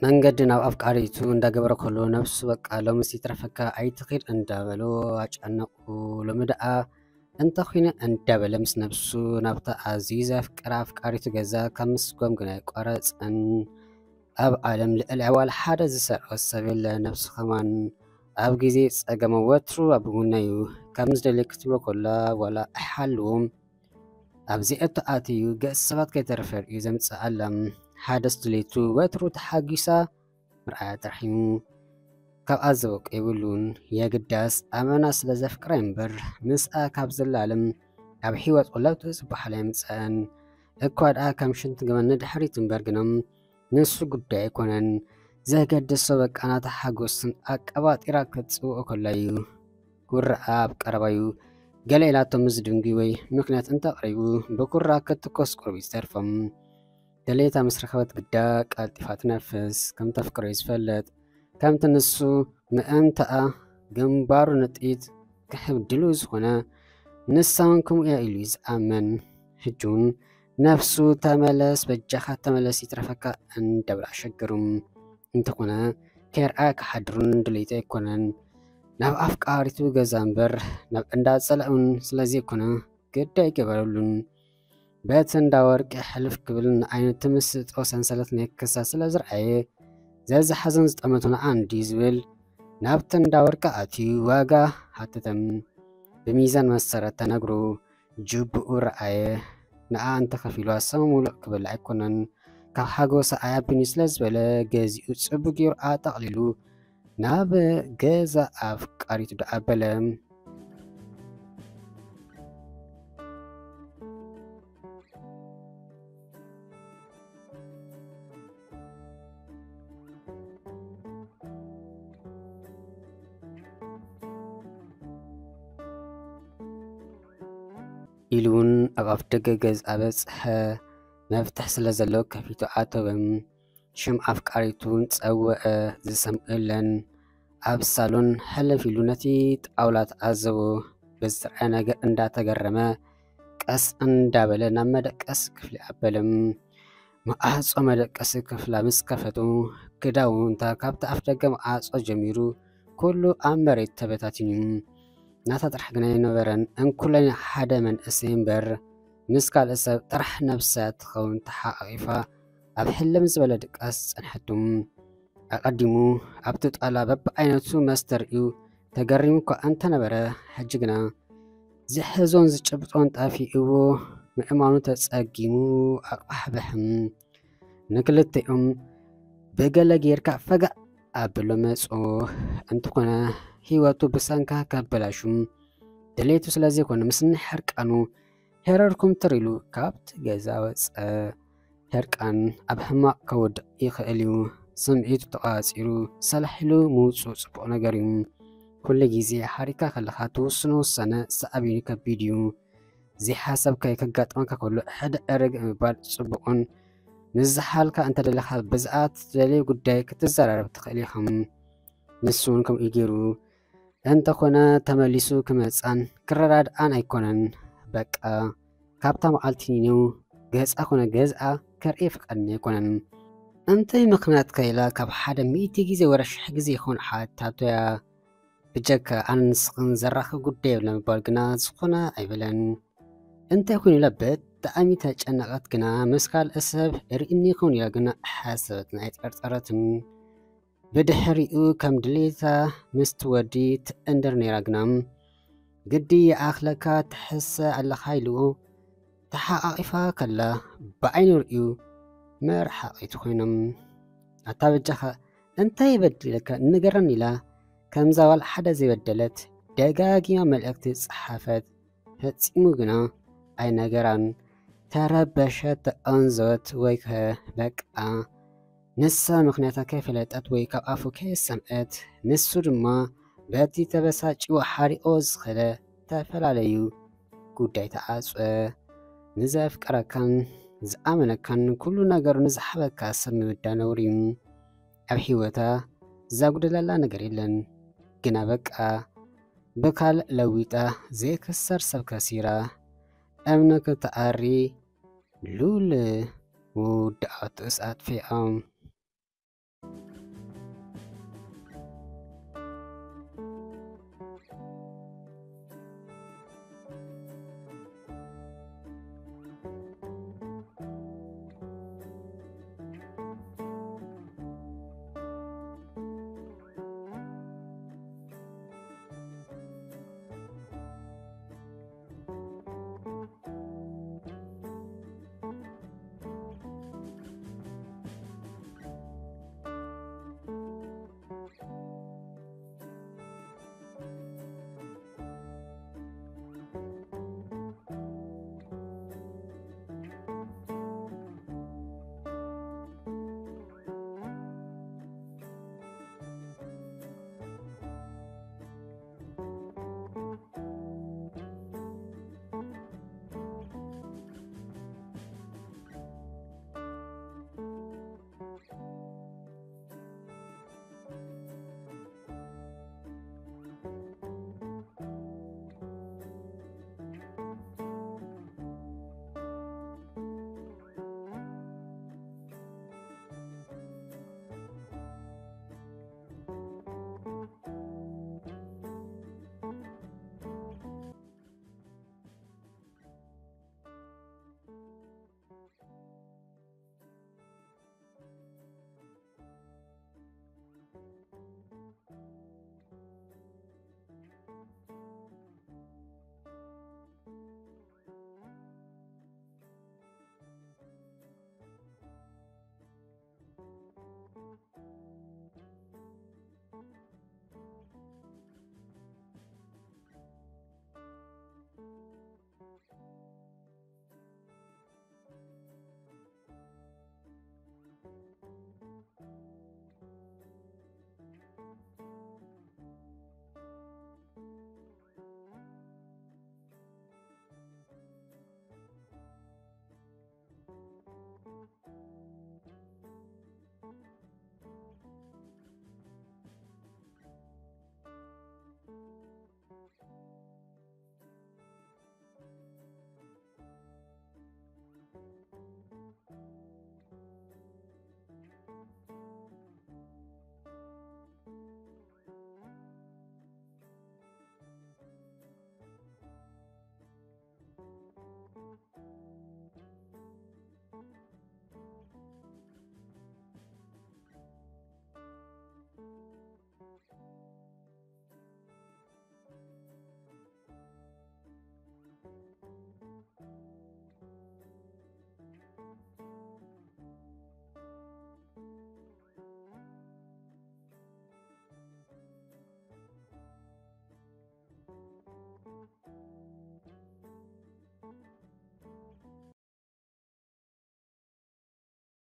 መንገዲ ናብ ኣፍቃሪቱ እንዳገበረ ከሎ ነብሱ በቃ ሎምስ ይትረፈካ ኣይትኺድ እንዳበሎ ኣጨነቑ። ሎሚ ደኣ እንተኾይነ እንዳበለ ምስ ነብሱ ናብታ ኣዝዩ ዘፍቅራ ኣፍቃሪቱ ገዛ ካብ ምስጎም ግን ኣይቋረጸን። ኣብ ዓለም ልዕሊ ዋላ ሓደ ዝሰርዖ ሰብ የለ። ነብሱ ከማን ኣብ ግዜ ጸገማ ወትሩ ኣብ ጎና እዩ። ከም ዝደልዮ ክትብሎ ከላ ዋላ ኣይሓልዎም ኣብ ዘየእቱ ኣትዩ ገጽ ሰባት ከይተረፈ ርእዩ ዘምጽኣላ። ሓደስ ድሌቱ ወትሩ ተሓጒሳ ምርኣያ ጥራሕ እዩ። ካብኣ ዘወቀ የብሉን። የግዳስ ኣመና ስለ ዘፍቅራ እምበር ምስኣ ካብ ዘላለም ኣብ ህይወት ለውጢ ዝበሃል ኣይምጸእን። እኳ ደኣ ከም ሽንቲ ገመል ንድሕሪት እምበር ግና ንሱ ጉዳይ ኣይኮነን። ዘገድሶ በቃ ናታ ሓጎስን ኣቀባጢራ ክትጽውኦ ከላ እዩ። ኩርዓ ኣብ ቀረባዩ ገለ ኢላቶ ምስ ድንጉይ ወይ ምኽንያት እንተቕሪቡ ብኩርዓ ክትኮስ ቁሩብ እዩ ዝተርፎም። ደሌታ ምስ ረኸበት ግዳ ቀልጢፋ ትነፍስ። ከም ተፍቅሮ እዩ ዝፈልጥ። ከምቲ ንሱ ምእንታኣ ግንባሩ ንጥይት ክሕብ ድልው ዝኾነ፣ ንሳ እውን ከምኡ እያ ኢሉ እዩ ዝኣምን። ሕጂ እውን ነፍሱ "ተመለስ፣ በጃኻ ተመለስ፣ ይትረፈካ" እንዳበለ ኣሸገሩ። እንተኾነ ከይርኣ ክሓድሩን ድሌቱ ኣይኮነን። ናብ ኣፍቃሪቱ ገዛ እምበር ናብ እንዳ ጸላኡን ስለ ዘይኮነ ግዲ ኣይገበረሉን። በቲ እንዳ ወርቂ ሕልፍ ክብል ንዓይኑ ትምስጦ ሰንሰለት ናይ ክሳ ስለ ዝረኣየ፣ ዘዝሓዞን ዝጠመቶን ኣንዲ ዝብል ናብቲ እንዳ ወርቂ ኣትዩ ዋጋ ሓተተ። ብሚዛን መሰረት ተነግሩ ጅብኡ ረኣየ። ንኣ እንተኸፊሉ ኣሰብ ሙሉእ ክብል ኣይኮነን። ካብ ሓጎሳ ኣያቢኒ ስለ ዝበለ ገዚኡ ጽቡቕ ገይሩ ኣጠቕሊሉ ናብ ገዛ ኣፍቃሪቱ ደኣ ኣበለ። ኢሉ እውን ኣብ ኣፍ ደገ ገዝኣ በጽሐ። መፍትሕ ስለ ዘለዎ ከፊቱ ኣተወ። ሽም ኣፍቃሪቱ እውን ጸውዐ፣ ዝሰምዑ የለን። ኣብ ሳሎን ሕልፍ ኢሉ ነቲ ጣውላ ተዓዘቦ። ብዝረኣየ ነገር እንዳተገረመ ቀስ እንዳበለ ናብ መደቀሲ ክፍሊ ኣበለ። መዓጾ መደቀሲ ክፍላ ምስ ከፈቱ፣ ክዳውንታ ካብቲ ኣፍ ደገ መዓጾ ጀሚሩ ኩሉ ኣብ መሬት ተበታቲኑ። ናታ ጥራሕ ግና ኣይነበረን። እንኩለን ሓደ መንእሰይ እምበር ምስ ካልእ ሰብ ጥራሕ ነብሳ ትኸውን ተሓቋቒፋ ኣብ ሕልም ዝበለ ድቃስ ጸንሐቱ። ኣቐዲሙ ኣብቲ ጣላ በብዓይነቱ መስተ ርእዩ ተገሪሙ እኳ እንተነበረ፣ ሕጂ ግና ዝሕዞን ዝጭብጦን ጠፊእዎ ምእማኑ ተጸጊሙ ኣቕባሕበሕም። ንክልቲኦም ብገለ ጌርካ ፈጋእ ኣብሎ መጾ። እንተኾነ ህይወቱ ብሰንካ ከበላሹ ድሌቱ ስለ ዘይኮነ ምስ ሕርቃኑ ሄረርኩም ትር ኢሉ ካብቲ ገዛ ወጸ። ሕርቃን ኣብ ሕማቕ ከውድቕ ይኽእል እዩ። ስምዒቱ ተቋጺሩ ሰላሕ ኢሉ ምውጽኡ ጽቡቕ ነገር እዩ። ኩሉ ግዜ ሓሪካ ከለኻ ትውስኖ ውሳነ ሳዕቤኑ ከቢድ እዩ። ዘይሓሰብካዮ ከጋጥመካ ከሎ ሕድዕ ርግእ ምባል ጽቡቕን ምስ ዝሓልካ እንተደለኻ ብዛዕባ ትደልዮ ጉዳይ ክትዘራረብ ትኽእል ኢኻ። ንሱ እውን ከምኡ እዩ ገይሩ። እንተኾነ ተመሊሱ ክመጻን ክረዳድኣን ኣይኮነን። በቃ ካብታ መዓልቲ ኒነው ገጻ ኮነ ገዝኣ ከርእየ ፍቃድኛ ኣይኮነን። እንታይ ምኽንያት ከ ኢላ ካብ ሓደ ሚእቲ ግዜ ወረ ሽሕ ግዜ ይኾን ሓታቶያ። ብጀካ ኣነ ንስኽን ዘራኽብ ጉዳይ የብለን ምባል ግና ዝኾነ ኣይበለን። እንታይ ኮይኑ ኢላ ብጣዕሚ ተጨነቐት ግና ምስ ካልእ ሰብ ርኢኒ ይኸውን ኢላ ግና ሓሰበትን ኣይጠርጠረትን። ብድሕሪኡ ከም ድሌታ ምስቲ ወዲ ትእንድር ነይራ ግና ግዲ ይኣኽለካ ትሕሰ ኣለኻ ኢሉ ተሓቓቒፋ ከላ ብዓይኑ ርእዩ መርሓቒቲ ኮይኖም። ኣታ በጃኻ እንታይ በዲለካ ንገረኒ ኢላ ከምዛ ዋላ ሓደ ዘይበደለት ደጋጊማ መልእኽቲ ጸሓፈት። ፈጺሙ ግና ኣይነገራን። ተረበሸት፣ ተቐንዘወት ወይ ከ በቃ ንሳ ምኽንያታ ከይፈለጠት ወይ ካብ ኣፉ ከይሰምዐት፣ ንሱ ድማ በቲ ተበሳጭዎ ሓሪቖ ዝኸደ ተፈላለዩ ጉዳይ ተዓጽወ። ንዘፍቀረካን ዝኣመነካን ኩሉ ነገሩ ንዝሃበካ ሰብ ምብዳል ነውሪ እዩ። ኣብ ህይወታ ዘጉደለላ ነገር የለን። ግና በቃ ብካል ለዊጣ ዘይክሰር ሰብ ከሲራ እምኒ ክትኣሪ ሉል ውድኣትስ ኣጥፊኦም።